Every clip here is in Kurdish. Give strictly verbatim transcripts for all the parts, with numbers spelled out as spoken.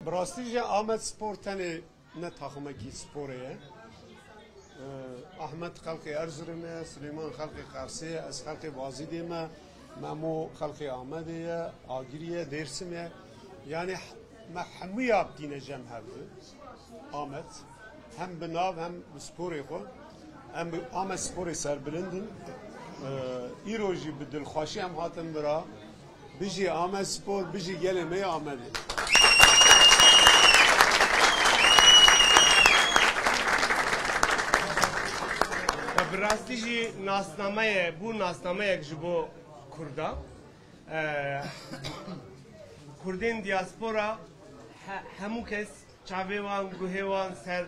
Bi rastî jî Amed Spor tenê ne taximekî sporê ye. Ee, Ahmed xelkê Erzurumê ye, Silêman xelkê Qersê ye, ez xelkê Bazîdê me, Memo xelkê Amedê ye, Agirî ye, Dêrsim e. Yanî h-, me hemûya tîne cem hev. Amed, hem bi nav hem bi sporê xwe. Em bi Amed Sporê serbilind in. Ee, îro jî bi dilxweşî em hatin vira. Bijî Amed Spor, bijî gelê me yê Amedê. Ya, bi rastî jî nasnameyê, bû nasnameyek ji bo Kurda. Ee, Kurdên diaspora he-, hemû kes çavê wan, guhê wan ser, e,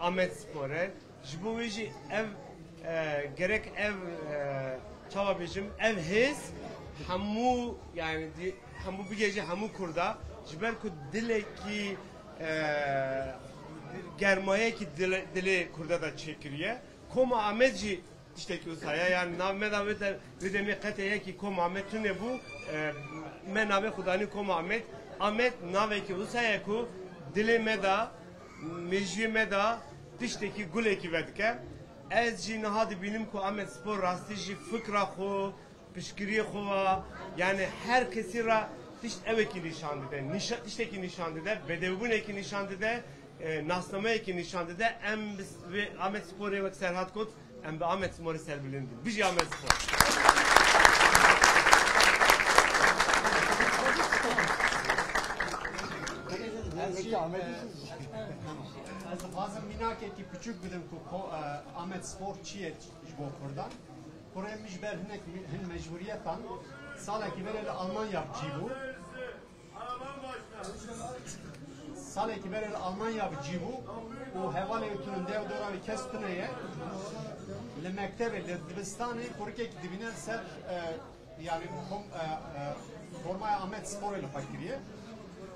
Amed Spor e. Ji bo wê jî ev, e, gerek ev, e, çawa bêjim, ev hêz hemû, yani, di-, hemû bigihêje hemû Kurda, ji ber ku dilekî, e, germayekî dile-, dilê Kurda de çêkiriye. Koma Amed jî tiştekî wisa ye, yani nav me de wê de-, wê demê qetê yekî Koma Amed tune bû, e, me navê xwe danî Koma Amed. Amed navekî wisa ye ku dilê me de, mêjiyê me de tiştekî gulekî vedike. Ez jî niha dibînim ku Amed Spor rastî jî fikra xwe, piştgiriyê xwe ve, yani her kesî re tişt ewekî nîşan dide, nîşa-, tiştekî nîşan dide, bedewbûnekî nîşan dide, e, nasnameyekî nîşan dide. Em bi s-, vê Amed Sporê wek Serhat got, em bi Amed Sporê serbilind in. Bijî Amed Spor! Ez jî, e, ez dixwazim mînakekî piçûk bidim ku ko-, e, Amed Spor çi ye ji bo Kurdan. Kurê min ji ber hinek, hin mecbûriyetan salekî berê li Almanya bi cî bû. Salekî berê li Almanya bi cî bû û hevalê wî tune, dev dora wî kes tune ye. Li mektebê, li dibistanê kurikekî dibîne li ser, e, yani kom-, e, e, formaya Amed Sporê li xwe kiriye.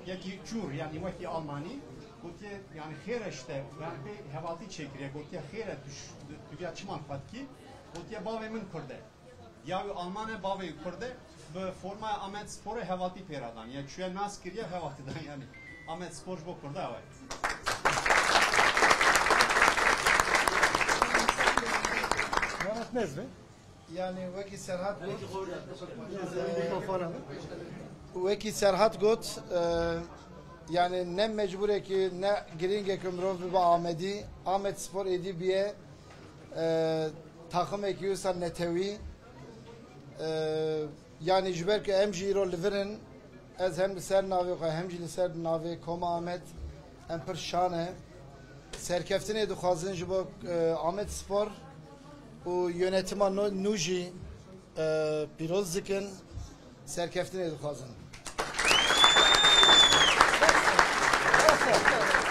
Yekî çûr, yani wekî Almanî. Gotiye, yani xêr e işte, yani pê hevaltî çêkiriye. Gotiye xêr e, tu ş-, tu viya çima li xwe dikî? Gotiye bavê min Kurd e. Ya wî Alman e, bavê wî Kurd e, bi formaya Amed Sporê hevaltî pê re dan. Ya çûye nas kiriye, hevaltî dan yani. Amed Spor ji bo Kurda ew e. Mehmet Nezmi. Yani wekî Serhat got, Mikrofon alın. Wekî Serhat got, e, yani ne mecbûrekî ne girîngekî mirov bibe Amedî. Amed Spor êdî bûye, e, taximekî wisa netewî. E, yanî ji ber ku em jî îro li vir in, ez hem li ser navê xwe hem jî li ser navê Koma Amed em pir şan e. Serkeftinê dixwazin ji bo, e, Amed Spor û yönetima no-, nû jî, e, pîroz dikin. Serkeftinê dixwazin.